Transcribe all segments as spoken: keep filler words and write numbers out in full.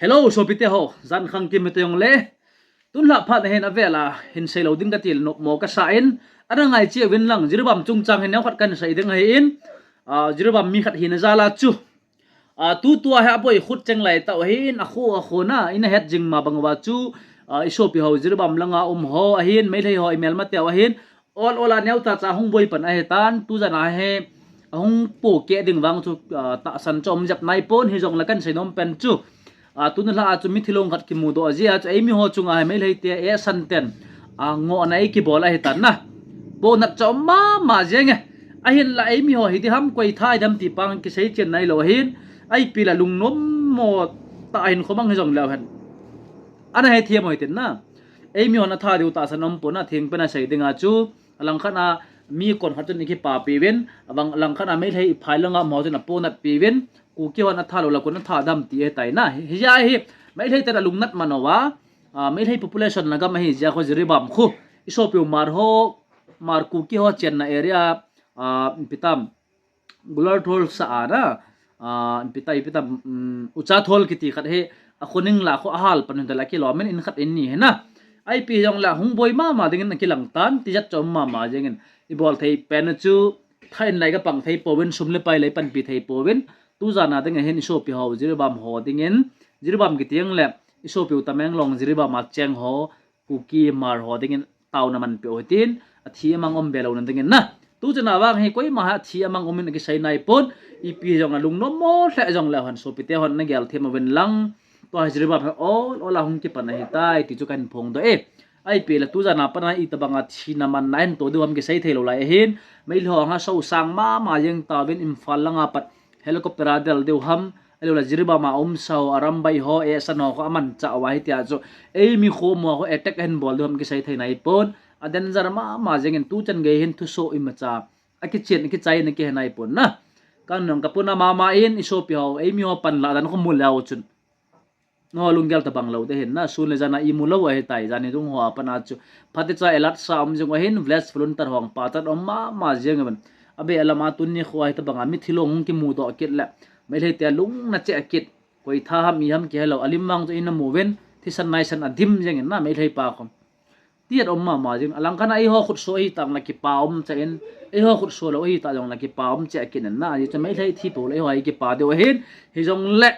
Hello, sopite ho, jan khang kim hite jongle. Tun lha phat hin avel a hin seilou ding kati le nopmo kasa in, ana ngai cheh uvin lang, Jiribam chungchang hin neokhat kahin sei ding ahin, ah, Jiribam mi khat hina jal a chu, ah, tutua hi aboi khut cheng lai tah u ahin, akho, akhona, ina het jing ma bang uva chu, ah, isopi ho Jiribam langa um ho ahin, Meitei ho imelma teu ahin, ol ol a neocha cha hung boi pan ahitan, tujan a hi ahung pohkeh ding vang chu, ah, tahsan chu um jep naipon, hijongle kahin seinom pen chu, ah, tuni lha a chu mithi long khat kimudoh jeh a chu eimi ho chunga hi Meitei te, eh, San ten, ah, ngohna eikibol ahitan na. Ponat chu um mama jenge. Ahinla eimi ho hiti ham, koi tha hiti ham ti pang kisei chen nailou ahin, ipi le lungnommo tah a hin khomang hijongleu hen, ana hethem u hitin na. Eimi hon atha diu tahsan umpon, atheng pen a sei dinga chu, alangkhat a mi kon khat chun ikipapi uvin, alangkhat a Meitei iphai langa um ho chun aponatpi uvin, Kuki hon atha lou le kon atha dem ti ahitai na. Hijeh a hi Meitei ten alungnat man uva, ah, Meitei population na gam ahi jeh a khu Jiribam khu, isopiu Hmar ho, Hmar Kuki ho chenna area, ah, ipi tam, Gularthol sa a na, ah, ipi ta, ipi ta, um, Uchathawl kiti khat hi, akhoning la khu ahal pan u hita le akilom in, in khat in ni hi na. Ipi hijongle hung boi mama dingin akilang tan, tijat chu um mama jengin, ibol thei pen chu, tha in lai kapang thei pouvin, sum le pai la ipanpi thei pouvin, tujan a ding ahin isopi ho Jiribam ho dingin, Jiribam kiti jongle isopiu Tamenglong Jiribam a cheng ho, Kuki Hmar ho dingin taona manpeh u hitin, athi amang um be louna dingin na. Tuchan a vang hi koima hi athi amang umin akisei naipon, ipi hijongle lungnommo lheh jongleu hen sopite hon nagel them uvin lang, tua hi Jiribam hi ol ol a hung kipan ahitai ti chu kahin phongdoh e. Ipi le tujan a pat a itobang a thina manna ahin to diu ham kisei thei lou lai ahin, Meitei ho hi asosang mama jeng tauvin, Imphal langa pat helicopter a del diu ham, ahilou le Jiribam a umsa ho, Arambai ho, eh, San ho khu amanchah uva hitia chu, eimi khomu a khu attack ahin bol diu ham kisei thei naipon, a danger mama jengin tuchan gei hin thusoh imacha akichen akichai in akihe naipon na. Kanung kapuna mama in isopi ho, eimi ho panlah dan khu mu leu chun, nangho lunggel tobang lou ding ahin na, sun le jan a imu lou ahitai, jan hi dung ho a pat a chu, phatecha alert sa um jing u ahin, village volunteer ho pachat um mama jeng uvin. Abeh lam a tuni khu a hitobang a mithi long hung kimudoh kit le, Meitei te lung nacheh kit, koi tha ham i ham kihelou, alim vang chu ina mu uvin, thisan naisan adim jengin na Meitei pa khom. Tijat um mama jeng, alangkhat a eiho khutsoh ahitah jongle kipa umcha in, eiho khutsoh lou ahitah jongle kipa umcha kit in na, ajeh chu Meitei thi pou le eiho hi kipa diu ahin, hijongle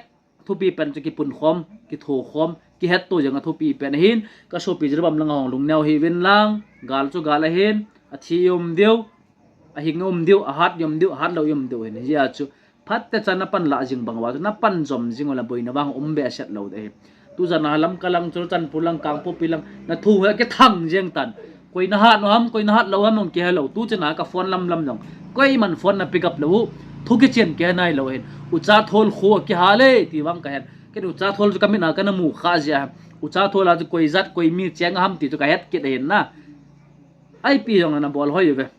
thupi pen chu kipunkhom, kithokhom, kihetto jeng a thupi pen ahin, kasopi Jiribam langa hung lungneo hih uvin lang, gal chu gal ahin, athi um diu, ahing um diu, ahat um diu, ahatlou um diu ahin, hijeh a chu, phatechan napanlah jing bang uva chu, napan jom jing u le boina vang um behseh lou ding ahi. Tujan a Lamka lang, Churachandpur lang, Kangpokpi lang, nathu hi akithang jeng tan. Koi nahat u ham, koi nahat lou ham jong kihelou. Tuchan a ka phone lamlam jong, koiman phone na pick up lou u, thu kichen kihe nailou ahin. Uchathawl khu akihal e ti vang kahet. Ken Uchathawl chu kamit a kana mu kha jeh a, Uchathawl a chu koi jat koi mi cheng ham ti chu kahet kit ahin na. Ipi jong nabol hoi uve.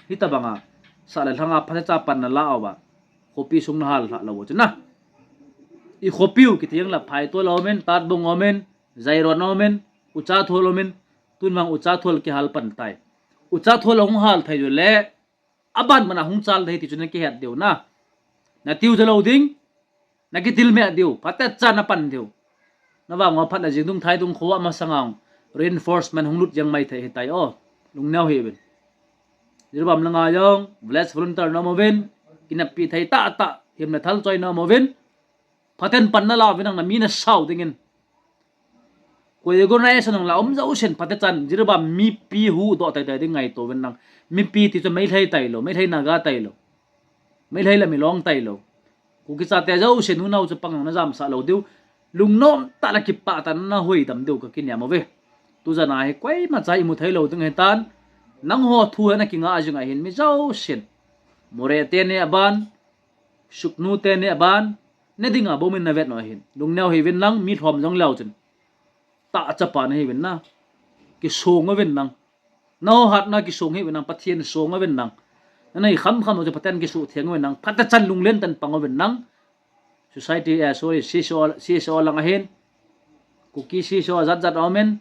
Hitobang a sah le lhang a phatecha pan nalah uva, khopi sung nahal lhah lou u chu na. Ikhopiu kiti jongle Phaitol aumin, Tatbung aumin, Jairon aumin, Uchathawl aumin, tun vang Uchathawl kihal pan tai. Uchathawl ahung hal thei u le, aban man a hung chal thei ti chu nakihet diu na. Natiu ja lou ding, nakitilmeh diu, phatecha napan diu. Navang uva phat le jingdung thaidung kho a masanga reinforcement hung lut jeng mai thei ahitai o. Lungneo hih uvin. Jiribam langa jong village volunteer na um uvin, kineppi thei tahtah, him le thal choi na um uvin. Phaten pan nala uvin lang, nami nasao dingin. Koi organization jong la um jousen phatechan Jiribam mipi huhdoh teitei ding ngaito uvin lang. Mipi ti chu Meitei tailou, Meitei Naga tailou, Meitei le Milong tailou, Kuki chate jousen unau chapang jong najamsah lou diu, lungnom tah le kipah tah in nahuhdam diu kakinem uve. Tujan a hi koimacha imu theilou ding ahitan, nangho thu hi nakingah jing ahin mi jousen, Moreh teni aban, Sugnu teni aban, ne dinga bomin navet u ahin, lungneo hih uvin lang, mi lhom jong leu chun, tahchapa nahi uvin na, kisong uvin lang, naho hatna kisong hih uvin lang, Pathen song uvin lang, nanei khamkham u chu Pathen kisuhtheng uvin lang, phatechan lunglen tah in pang uvin lang. Society, eh, sorry, C S O, C S O lang ahin, Kuki C S O jatjat aumin,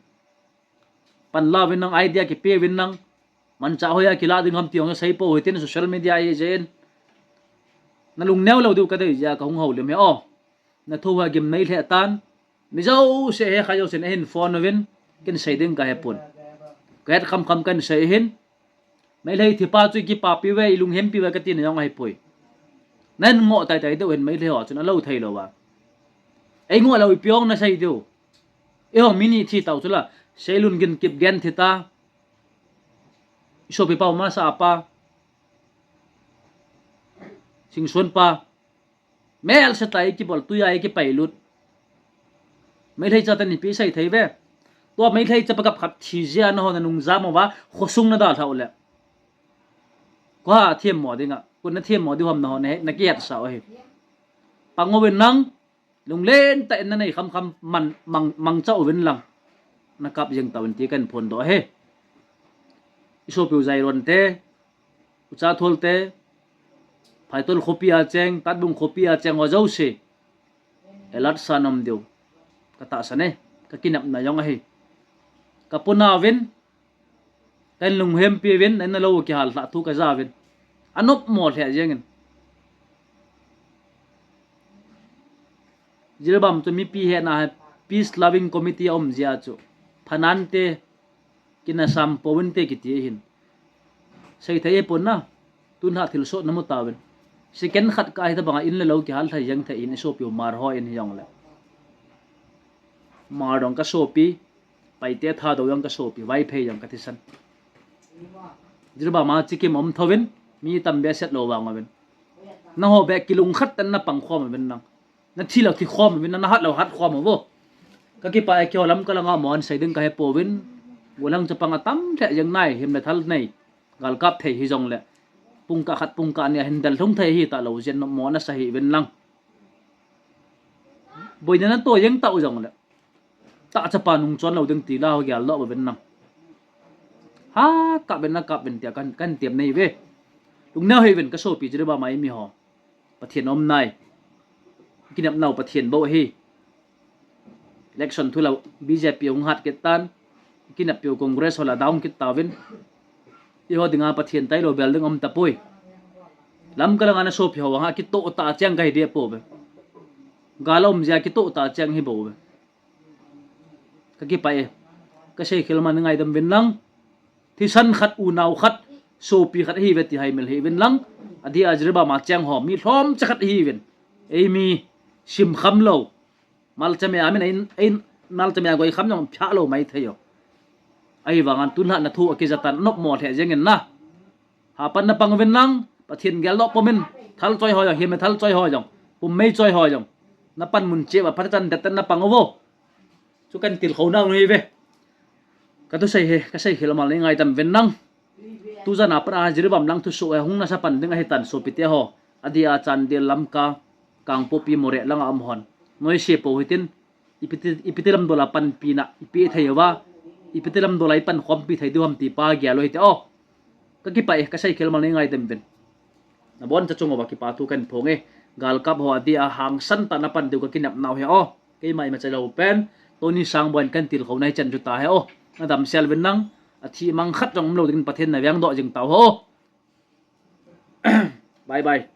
panla uvin lang, idea kipe uvin lang, manchah hoiya kilah ding ham ti jong seipou hitin, social media ahi jeh in. Nalungneo lou diu kadei jeh a kahung houlim ahi o. nathu a gim nei lheh tan. Mi jouse he kha jousen ahin phone uvin, ken sei ding kahepon. Kahet khamkham ken sei hin. Meitei thipa chu ikipapi uve, ilunghempi uve katina jong ahipoi. Nan ngoh taitai diu hin Meitei ho chun alou thei lou a. Ei ngoh lou ipi ong nasei diu. Eiho mi ni thi tau chula. Seilun Ginkip gen thi ta. Isopi pa umasa apa. Singson pa. Mel se tai kibol tuia ikipailut. Meitei cha tani pi sei thei ve. Tua Meitei chapa gap khat thi jia naho nanung jam uva khosung nadalhau le. Ko ha themmo dinga. Ko nathemmo diu ham naho nahe, nakihetsa u ahi. Pang uvin lang. Lunglen tah in nanei khamkham man, mang, mangcha uvin lang. Nakap jeng tauvin ti kahin phondoh ahi. Isopiu Jairon te. Ucha Thol te, Phaitol khopi a cheng, Tatbung khopi a cheng ho jouse. Alert sa nom diu. Katahsan e, kakinepna jong ahi. Kapuna uvin, kahin lunghempi uvin, nalou kihal lhah thu kaja uvin. Anopmo lheh jengin. Jiribam chu mipi hena hi peace loving committee a um jia chu. Phanante, kinasam pouvinte kiti ahin. Sei thei pon na, tunha thilsoh namu tauvin. Second khat kahi tabanga in le lou kihal thei jeng thei in isopiu Hmar ho in hijongle. Hmar jong kasopi, Paite Thadou jong kasopi, Vaiphei jong kathisan. Jiribam a chikim um thouvin, mi tam behseh lou vang uvin. Naho beh kilungkhat tan napang khom uvin nang. Nathi lou thi khom uvin, nahat lou hat khom uvo. Kakipah e keiho Lamka langa mon sei ding kahepouvin. Gollhang chapang atam lheh jeng nai, him le thal nei. Galkap thei hijongle. Pungkah khat pungkah ni a hin del thung thei hita lou jeh in mo nasa hih uvin lang. Boina nato jeng tau jongle. Tah chapa nung chon lou ding ti la ho geldoh uvin lang. Ha, kap uvin na kap uvin tia kan, kan tiam nei ve. Lungneo hih uvin kasopi Jiribam a imi ho. Pathen um nai. Kinepnau Pathen bou ahi. Election thu lou B J P hung hat kit tan. Kineppiu Congress ho la down kit tauvin. Eiho dinga Pathen tailou bel ding um tapoi. Lamka langa nasopi ho vang a kitoh tah cheng kahi deh pouve. Gal a um jia kitoh tah cheng hi bouve. Kakipah e. Kasei khel ma nei ngaidam uvin lang. Thisan khat, unau khat, sopi khat ahiuve ti haimil hih uvin lang. Adia Jiribam a cheng ho, mi lhomcha khat ahiuvin. Eimi, simkham lou. Malcha mei a min, ei, ei, malcha mei a goi kham jong phah lou maithei u. Ahivangin tunlhah na thu akija tan, nopmo lheh jengin na. Hapan napang uvin lang, Pathen geldoh pumin, thal choi ho jong, him le thal choi ho jong, pummei choi ho jong. Napan mun cheh uva, phatechan det tan napang uvo. Chu kahin tilkhou nau ahi ve. Kathusei hi, kasei khel ma nei ngaidam uvin lang. Tujan a pat a Jiribam lang thusoh e hung nasa pan ding ahitan sopite ho. Adia Chandel, Lamka, Kangpokpi, Moreh langa um hon. Noise pou hitin, ipiti, ipiti lamdol a panpina, ipi thei uva, ipiti lamdol a ipan khompi thei diu ham ti pa gel u hite o. Kakipah e, kasei khel ma nei ngaidam uvin. Naboncha chung uva kipa thu kahin phong e. Galkap ho adia hangsan tah napan diu kakinepnau ahi o. Keima ima chelou pen, Tony Sangboi in kahin tilkhou na hichan chu tahe o. Nadamsel uvin lang, athi mang khat jong umlou dingin Pathen navengdoh jing tau ho. Bye bye.